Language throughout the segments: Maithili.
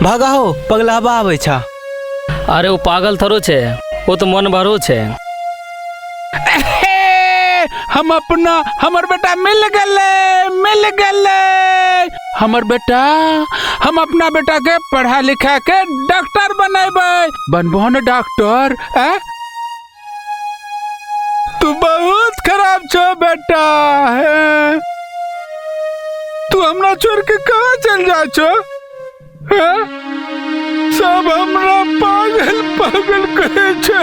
भगाहो पगलाबा आबै छा। अरे ओ पागल थोड़ो छै, ओ तऽ मन भरो छै। हम अपना हमर बेटा मिल गेलै, मिल गेलै हमर बेटा। हम अपना बेटा के पढ़ा लिखा के डॉक्टर बनेबै। बनबो ने डॉक्टर? ए तू बहुत खराब छो बेटा है। तू हमरा छोड़ के कहाँ चल जा छो? हैं? सब हमरा पागल पागल कहै छै।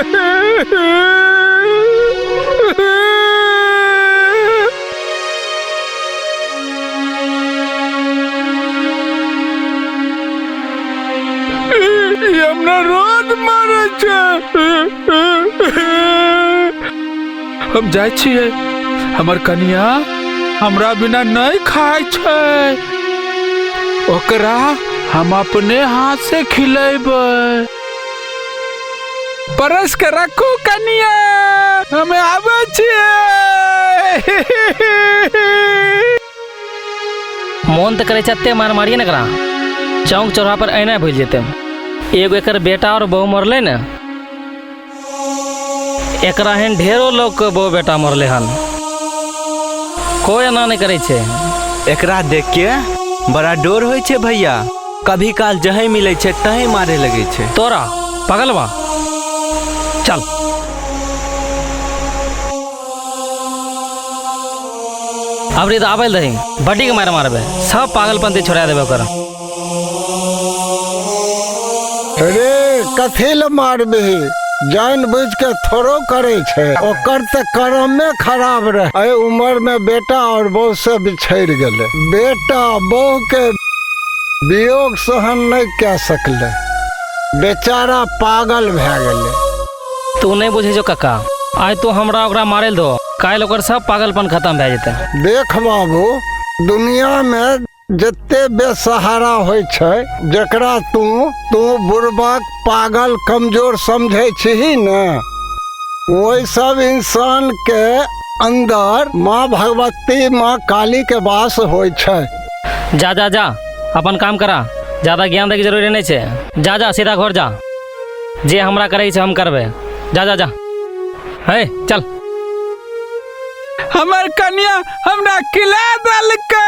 ई हमरा रोज मारै छै। हम जाइ छियै, हमर कनिया हमरा बिना नहि खाइ छै, ओकरा हम अपने हाथ से खिलेबै। परस के रखू कनिया, हमे आबै छियै। मोन तऽ करै छै एते मार मारिए ने एकरा, चौक चौराहा पर एना भूलि जेतै। एगो एकर बेटा और बहू मरलै ने, एकरा एहन ढेरो लोकके बहु बेटा मरलै हन, कोइ एना नहि करै छै। एकरा देख के बड़ा डर होइ छै भैया, कभी काल जहे मिलै छै तहे मारे लगै छै। तोरा पगलवा चल। अबरी तऽ आबै रही बड्डी के मारि मारबै, सब पागलपंती छोड़ा देबै ओकर। रे कथी लए मारबिही? जान बुझ के थोड़ो करे छै, ओकर तऽ कर्मे खराब रहे। एहि उम्र में बेटा और बहू से बिछड़ गेलै। बेटा बहू के वियोग सहन नहीं कए सकलै, बेचारा पागल भए गेलै। तू नहीं बुझे जो काका, आइ तू हमरा ओकरा मारे दो, काल्हि ओकर सब पागलपन खत्म भए जेतै। देख बाबू, दुनिया में जते बेसहारा होइ छै, जकरा तू तू बुड़बक पागल कमजोर समझै छिही ने, ओहि सब इंसान के अंदर माँ भगवती माँ काली के वास होइ छै। जा जा जा, अपन काम करा, ज्यादा ज्ञान दैके जरूरी नहीं छै। जा जा सीधा घर जा, जे हमरा करै छै हम करबै। जा जा जा, हे चल। हमर कनिया हमरा खिला देलकै।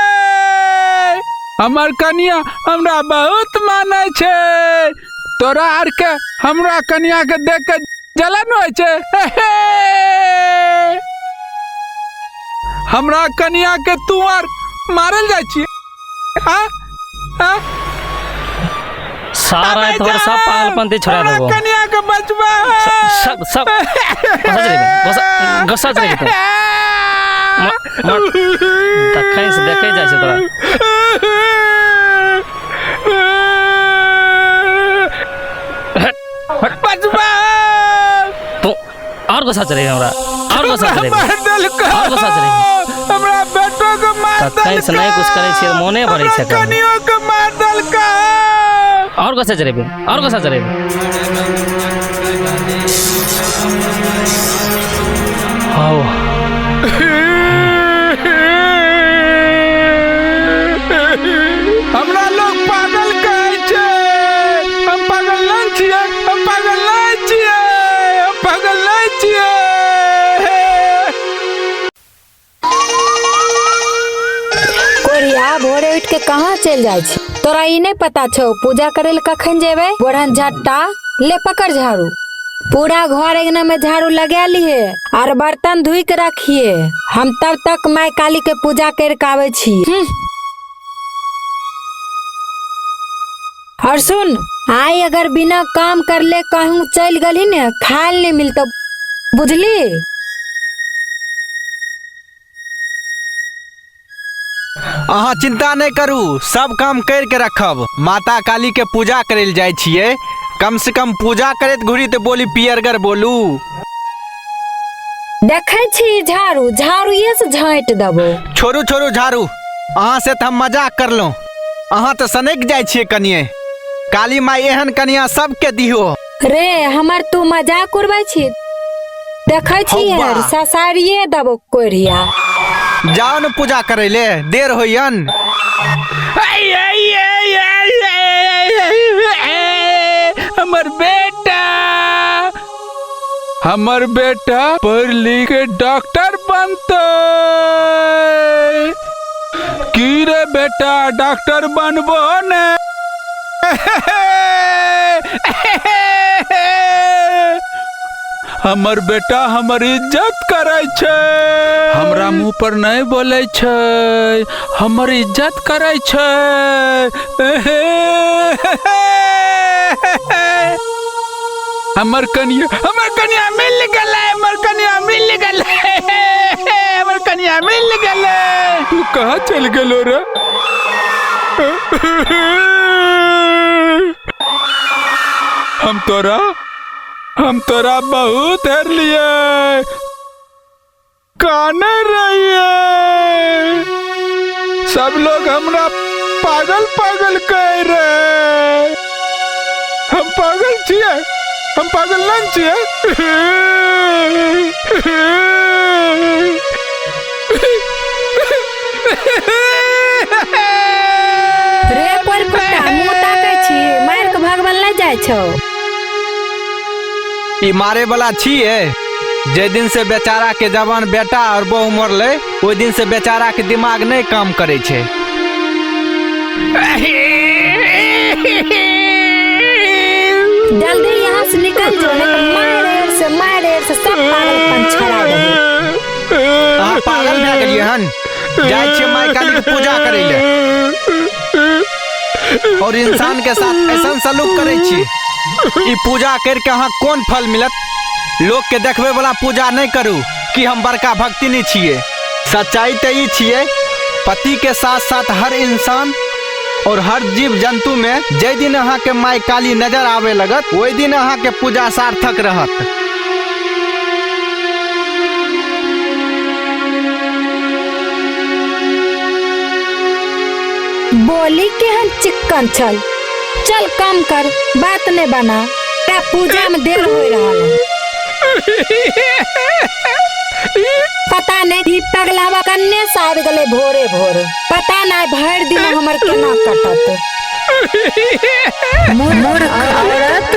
हमर कनिया हमरा बहुत मानै छै। तोरा आर के हमरा कनिया के देख के जलन होइ छै। हे हमरा कनिया के तू आर मारल जाइ छी? आ आ सारा तोहर सब पागलपंती छोड़ा देबो। कनिया के बचबा सब सब गुस्सा चढ़ गुस्सा गुस्सा चढ़ तू तखन से देखे जाइ छै तोरा। बचबा तू और गुस्सा चढ़े हमरा, और गुस्सा चढ़े, और गुस्सा चढ़े। हमरा बेटो के मार तखन से नहीं कुछ करै छियै, मोने भरै छै। कनियो के मार देलकै। और गुस्सा चढ़ेबे, और गुस्सा चढ़ेबे। आओ हमरा लोग पागल कहै छै, हम पागल नहीं छियै, हम पागल नहीं छियै, हम पागल नहीं छियै। कोरिया भोरे उठ के कहाँ चलि जाइ छी? तोरा ई नहीं पता छौ पूजा करे ले कखन जेबै? बोढ़न झट्टा ले पकड़ झाड़ू, पूरा घर अंगना में झाड़ू लगा लिए और बर्तन धोई के रखिए। हम तब तक माय काली के पूजा कर के आबै छी। और सुन, आई अगर बिना काम करले कहूँ चल गली ने, खाए नहीं मिलतो, बुझली? अहाँ चिंता नहीं करू, सब काम कर के रखब। माता काली के पूजा करे ले जाइ छियै, कम से कम पूजा करैत घुरी तऽ बोली पियरगर बोलू। देखै छी झाड़ू, झाड़ूए से झाँटि देबो। छोड़ू छोड़ू झाड़ू, अहाँ से तऽ हम मजाक करलहुँ, अहाँ तऽ सनकि जाइ छियै कनिये। काली माई एहन कनिया सबके दिहो। रे हमर तू मजाक उड़बै छी? देखै छी हौवा। यार ससारिए देबो कोरिया। जाओ ने पूजा करै ले, देर होइयन। हमर बेटा पढ़ लिख के डॉक्टर बनतै। की रे बेटा, डॉक्टर बनबो ने? हमर बेटा हमर इज्जत करै छै, हमरा मुंह पर नहीं बोलै छै, हमर इज्जत करै छै। हमर कनिया, हमर कनिया मिल गेलै, हमर कनिया मिल गेलै, हमर कनिया मिल गेलै। तू कहाँ चल गेलो रे? हम तोरा बहुत हेरलिए, काने रहिए, सब लोग हमरा पागल पागल कह रहे। हम पागल छियै? हम पागल नहीं छियै। रे पर कुत्ता, मुँह ताकै छी, मारि के भगवान नहि जाइ छौ। ई मारे वाला छियै। जे दिन से बेचारा के जवान बेटा और बहू मरलै, ओहि दिन से बेचारा के दिमाग नहीं काम करे छै। जल्दी यहाँ से निकल जो, नहीं तो मारे से मारे से सब पागलपन छोड़ा देबो। अहाँ पागल भए गेलियै हन? जाइ छियै माय काली के पूजा करै ले और इंसान के साथ ऐसा सलूक करै छी। ई पूजा करके अहाँ कोन फल मिलत? लोग के देखबे वाला पूजा नहीं करू कि हम बड़का भक्ति नहीं छियै। सच्चाई तो ई छियै, पति के साथ साथ हर इंसान और हर जीव जंतु में जै दिन अहाँ के माय काली नजर आवे लगत, ओहि दिन अहाँ के पूजा सार्थक रहत। बोली केहन चिक्कन छल। चल काम कर, बात नहीं बना, ता पूजा में देर हो रहल है। पता नहीं ई पगलावा कन्ने से आबि गेलै भोरे भोरे, पता नहीं भरि दिन हमर केना कटत। मूर्ख औरत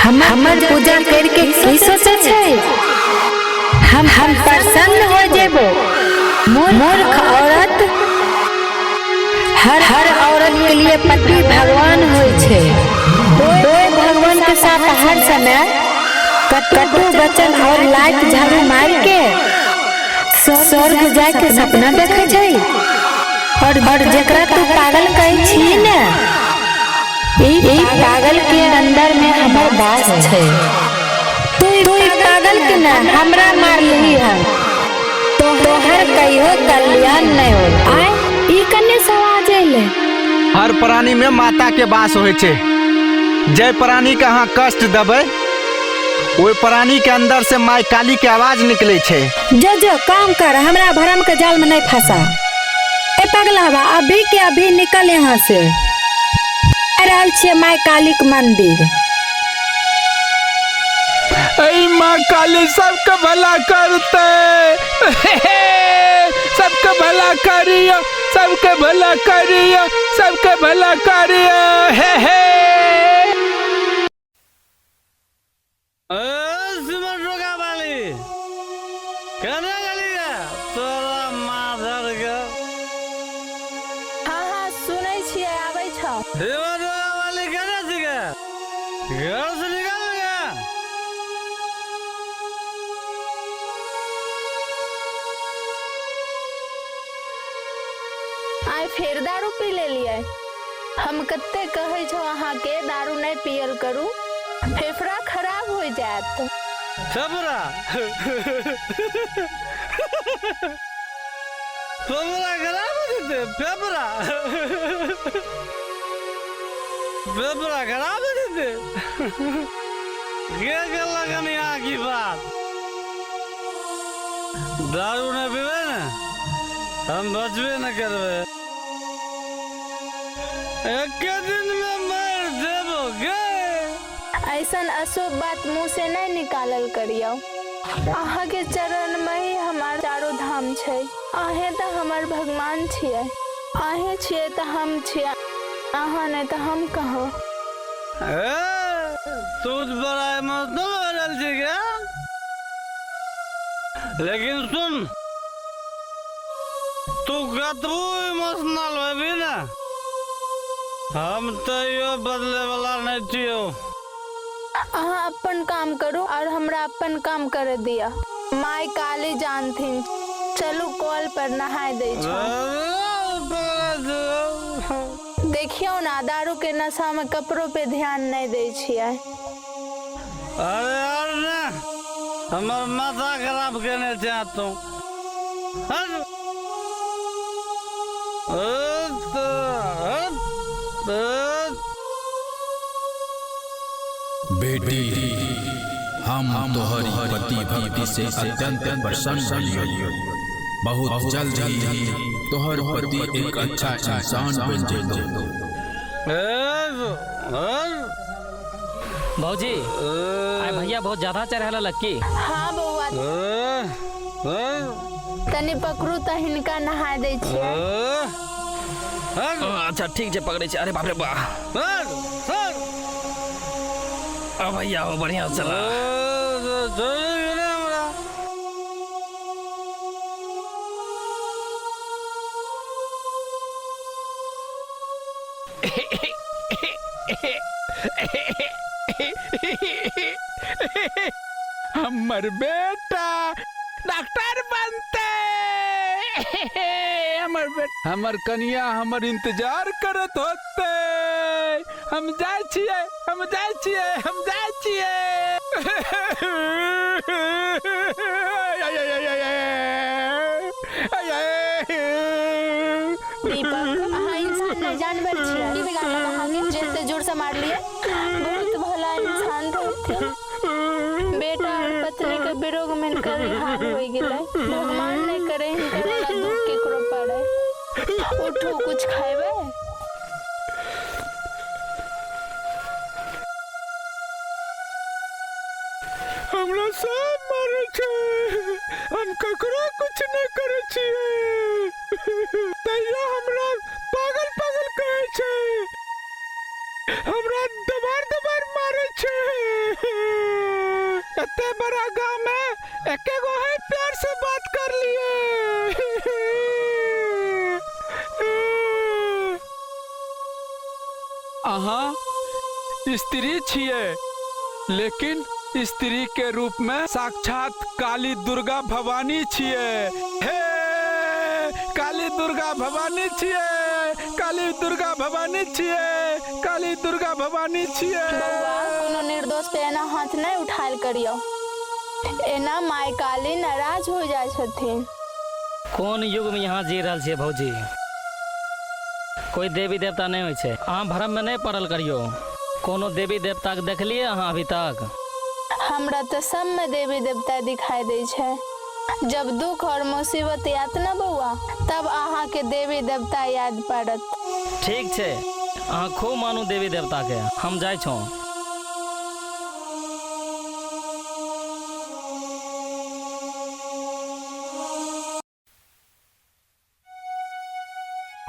हमर पूजा करके की सोचै छै? हम प्रसन्न हो जेबो। मूर्ख औरत, हर हर औरत के लिए पति भगवान होइ छै। ओहि भगवान के साथ हर समय कटु वचन और लाइट झाड़ू मार के स्वर्ग जाय के सपना देखे छै। और जेकरा तू पागल कहै छी ने, ई पागल के अंदर में हमर वास छै। तू ई पागल के ना हमरा मारलही हन, तोहर कहियो कल्याण नहीं हो। आय ई कन्ने से आवाज अइलै? हर प्राणी में माता के वास होइ छै। जै प्राणी के अहाँ कष्ट देबै, ओहि प्राणी के अंदर से माय काली के आवाज निकले छै। जो जो काम कर, हमरा भरम के जाल में नहीं फंसा। ए पगलावा, अभी के अभी निकल यहाँ से। आ रहल छियै माय काली के मंदिर। ऐ माँ काली सबके भला करते, सबके भला करियो, सबके भला करियो, सबके भला करियो। हे हे। हाँ हाँ सुनै छियै, आबै छौ। आइ फेर दारू पी लेलियै। हम कते कहै छौ अहाँके दारू नहि पियल करू, फेफड़ा खराब हो जायत। फेफड़ा फेफड़ा खराब हो जेतै? फेफड़ा फेफड़ा खराब हो जेतै? के कहलक हन यहाँ की बात? दारू नहि पीबै ने हम बचबे नहि करबै, एके दिन में मरि जेबो गे। ऐसन अशुभ बात मुँह से नहीं निकालल करियौ। अहाँ के चरण में ही हमार चारो धाम छै। अहें तऽ हमर भगवान छियै, अहें छियै तऽ हम छियै, अहाँ नहीं तऽ हम कहाँ। ए, तू बड़ा इमोशनल हो रहल छी क्या? लेकिन सुन, तू कतबो इमोशनल होबी ना, हम तैयो बदले वाला नहीं छियो। अहाँ अपन काम करू और हमरा अपन काम करे दिया। माय काली जानथिन। चलू कल पर नहाय दै छौ। देखियौ ना, दारू के नशा में कपड़ो पे ध्यान नहीं दै छियै। अरे यार ने हमर माथा खराब केने छै तू। बेटी, हम तोहरी पति भक्ति से अत्यंत प्रसन्न भइलियो। बहुत जल्द ही तोहर पति एक अच्छा इंसान बन जेतो। भौजी, आइ भैया बहुत ज्यादा चढ़ा लक की? हाँ बौआ, तनी पकड़ू तऽ हिनका नहाय दै छियै। अच्छा ठीक छै, पकड़ै छी। अरे बाप रे बा, भैया हो बढ़िया चला। हमर बेटा डॉक्टर बनते। हमर बेटा, हमर कनिया हमर इंतजार करत होते। हम जाय छियै, हम जाय छियै, हम जाय छियै। दीपक, अहाँ इंसान नहीं जानवर छियै। की बिगाड़लक अहाँके जे एते जोर से मारलियै? बहुत भला इंसान थे। बेटा और पत्नी के विरोग में हिनकर ई हाल हो गेलै। भगवान नहीं करे हिनकर वाला दुख केकरो पड़े। उठू, कुछ खाइबै? हमरा सब मारै छै, हम ककरो कुछ नहीं करै छियै, तैयो हमरा पागल पागल कहै छै, हमरा दबार दबार मारै छै। एते बड़ा गांव में एके गो है प्यार से बात कर लिए। अहाँ स्त्री छियै, लेकिन स्त्री के रूप में साक्षात काली दुर्गा भवानी छियै। हे काली दुर्गा भवानी छियै, काली दुर्गा भवानी छियै, काली दुर्गा भवानी छियै। बौआ, कोनो निर्दोष पे एना हाथ नहीं उठायल करियौ। एना माय काली नाराज हो जाइ छथिन। कोन युग में यहाँ जी रहल छियै भौजी? कोई देवी देवता नहीं होइ छै। अहाँ भ्रम में नहीं पड़ल करियौ। कोनो देवी देवता के देखलियै अहाँ अभी तक? हमरा तऽ सब में देवी देवता दिखाई दै छै। जब दुख और मुसीबत आयत ना बौआ, तब अहाँ के देवी देवता याद पड़त। ठीक छै, अहाँ खूब मानू देवी देवता के। हम जाइ छौं।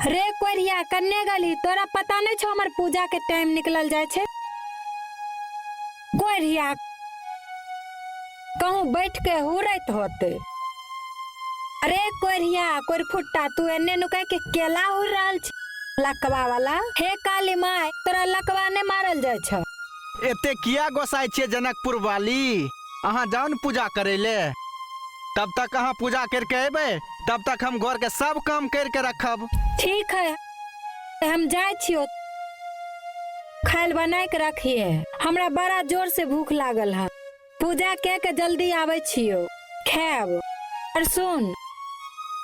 रे कोरिया, कन्ने गली? तोरा पता नहीं छौ हमर पूजा के टाइम निकलल जाय छै? कोरिया कहूँ बैठ के हुरैत होते। अरे कोरिया, कोर फुट्टा, तू एन्ने नुका के केला हुर रहल छी लकवा वाला। हे काली माय, तोरा लकवा नहीं मारल जाय छौ। एते किया गोसाइ छियै जनकपुर वाली? अहाँ जाउ ने पूजा करै ले। तब तक अहाँ पूजा करके अयबै, तब तक हम घर के सब काम करके रखब। ठीक है, हम जाय छियो। खायल बनाय के रखिए, हमरा बड़ा जोर से भूख लागल है। पूजा के के जल्दी आबै छियो, खायब। और सुन,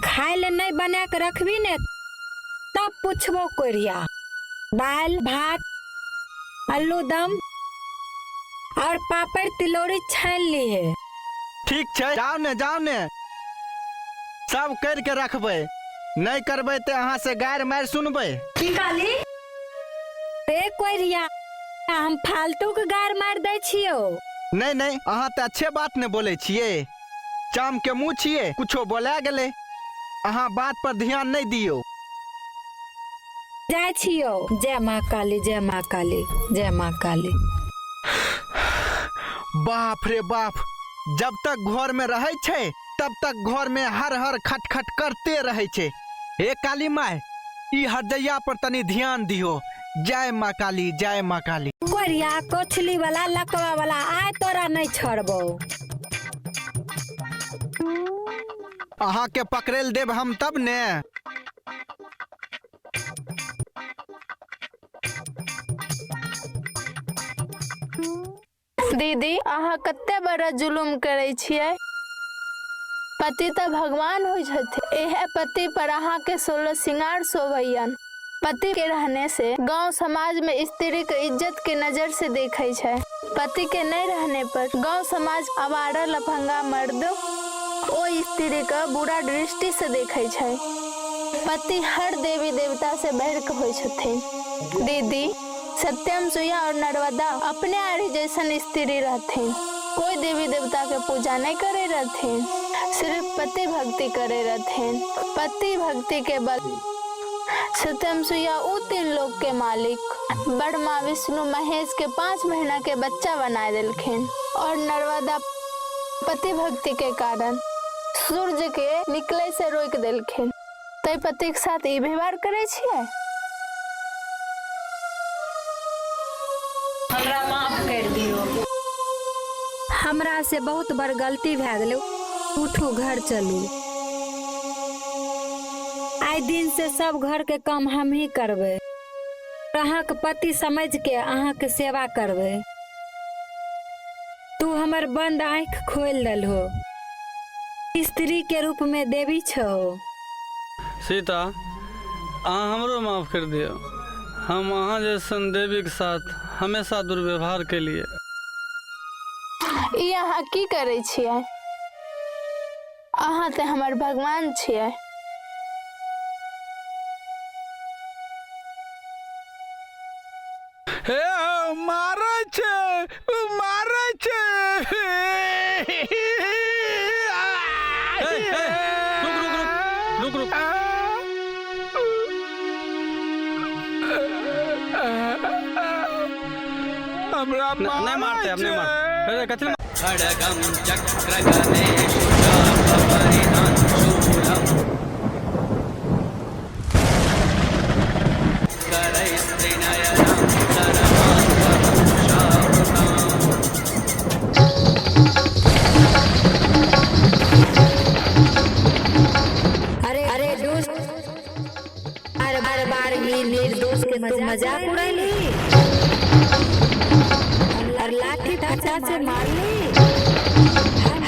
खाय ले नहीं बना के रखबी ने तब पूछबो कोरिया। दाल भात आलू दम और पापड़ तिलौरी छानि लिए। ठीक छै, जाउ ने, जाउ ने, सब करके रखबै। नहीं करबै ते अहाँ से गारि मारि सुनबै। की कहली रे कोरिया? हम फालतू के गारि मारि दै छियो? नहीं नहीं, अहाँ तऽ अच्छे बात ने बोलै छियै। चाम के मुँह छियै, कुछो बोला गेलै। अहाँ बात पर ध्यान नहीं दियौ। जाइ छियो। जय माँ काली, जय माँ काली, जय माँ काली। बाप रे बाप, जब तक घर में रहै छै तब तक घर में हर हर खटखट करते रहै छै। हे काली माय, ई हरजैया पर तनी ध्यान दियो। जय माँ काली, जय माँ काली। कोरिया कोछली वाला लकवा वाला आय तोरा नहीं छोड़बो। अहाँ के पकड़ेल देब हम तब ने। दीदी अहाँ कते बड़ा जुलुम करै छियै। पति तऽ भगवान होइ छथिन, एहे पति पर अहाँ के 16 श्रृंगार शोभैयन। पति के रहने से गांव समाज में स्त्री के इज्जत के नजर से देखे छै। पति के नहीं रहने पर गांव समाज आवारा लफंगा मर्द ओ स्त्री के बुरा दृष्टि से देखे छै। पति हर देवी देवता से बढ़ के होइ छथिन। दीदी सत्यम सुया और नर्मदा अपने आरी जैसन स्त्री रहथिन, कोई देवी देवता के पूजा नहीं करे रहथिन, सिर्फ पति भक्ति करे रहथिन। पति भक्ति के बल सत्यम सुया उ 3 लोग के मालिक ब्रह्मा विष्णु महेश के 5 महीना के बच्चा बना दिलखिन। और नर्मदा पति भक्ति के कारण सूर्य के निकले से रोक दिलखिन। तै पति के साथ ई व्यवहार करे छियै? हमरा माफ कर दियो, हमरा से बहुत बड़ गलती भए गेलै। उठू घर चलू, आइ दिन से सब घर के काम हम ही करबै। अहाँके पति समझ के अहाँके सेवा करबै। तू हमर बंद आँखि खोलि देलहो, स्त्री के रूप में देवी छहो। सीता अहाँ हमरो माफ कर दियो, हम अहाँ जैसन देवी के साथ हमेशा दुर्व्यवहार के लिए। ई अहाँ की करै छियै? अहाँ तऽ हमर भगवान छियै। हे मारै छै, मारै छै। रुक रुक रुक रुक रुक। हमरा नहीं मारते, अब नहीं मारते। अरे कथी खड्गं चक्रगणेषु चापपरिधान करैस्त्रिनयनं सर्वाङ्गभूषावृताम्। अरे अरे दोस्त, बार बार बार ही निर्दोष के तू मजाक उड़ैली और लाठी फटा से मारली।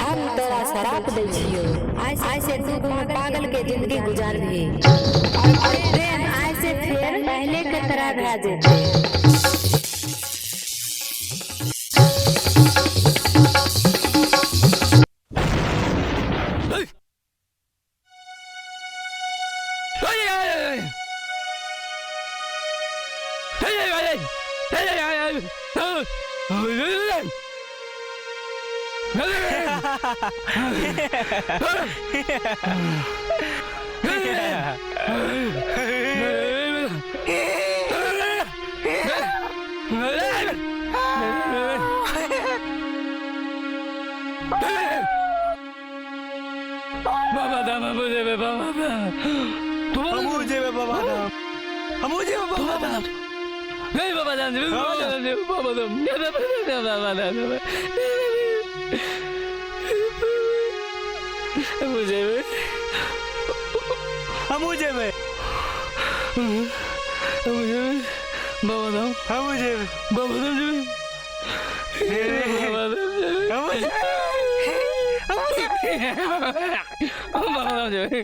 हम तोरा श्राप दै छियो, आइ से तू कोनो पागल के जिंदगी गुजारबही और प्रेम आइ से फेर पहले के तरह भए जेतै। बाबा धाम हमहूँ जेबै, बाबा धाम। हमहूँ जेबै बाबा धाम, हमहूँ जेबै बाबा धाम। नहीं बाबा धाम जेबै, बाबा धाम जेबै, बाबा धाम, बाबा धाम जेबै। हमहूँ जेबै, हमहूँ जेबै, हमहूँ जेबै बाबा धाम, हमहूँ जेबै बाबा धाम जेबै, बाबा धाम जेबै, हमहूँ जेबै, बाबा धाम जेबै।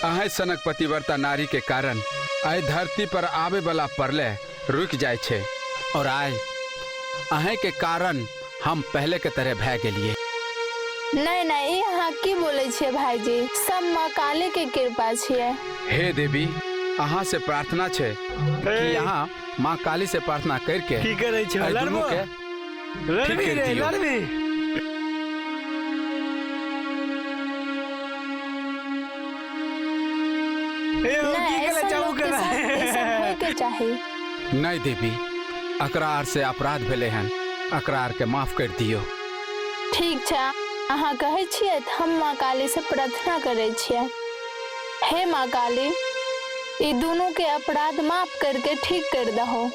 अहें सनक पतिव्रता नारी के कारण आइ धरती पर आवे वाला प्रलय रुक जाय छै और आइ अहें के कारण हम पहले के तरह भए गेलिए। नहीं नहीं, ई अहाँ की बोलै छियै भाईजी? सब माँ काली के कृपा छियै। हे देवी, अहाँ से प्रार्थना छै कि यहाँ माँ काली से प्रार्थना करके की करै छियै? एहि दुनू लड़बो? के ठीक लड़बी करि रे, दियौ। लड़बी। ए हो, नहीं, की ऐसा करै लोग के साथ ई सब होय के चाही। नहीं देवी, अकरा आर से अपराध भेले हन, अकरा आर के माफ कर दियो। ठीक छै, अहाँ कहै छियै तऽ हम माँ काली से प्रार्थना करै छियै। हे माँ काली, ई दुनू के अपराध माफ करके ठीक कर दहो।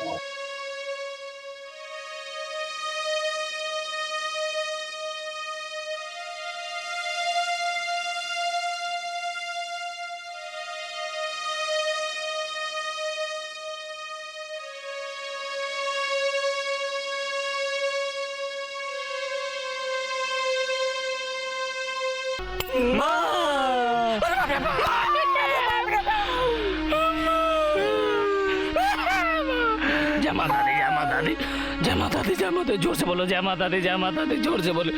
जय माता दी, जय माता दी, जय माता दी, जय माता दी, जोर से बोलो जय माता दी, जय माता दी, जोर से बोलो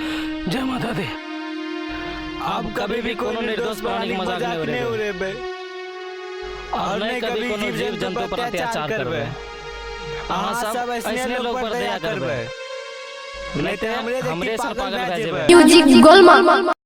जय माता दी। अब कभी भी कोनो निर्दोष प्राणी के मजाक मजाक नहीं नहीं उड़ेबै उड़ेबै और नहीं कभी कोनो जीव जंतु पर अत्याचार करबै। अहाँ सब ऐसने लोग पर दया करबै, नहीं तऽ हमरे हमरे देखी सन पागल पागल भए भए जेबै। जेबै। म्यूजिक गोलमाल।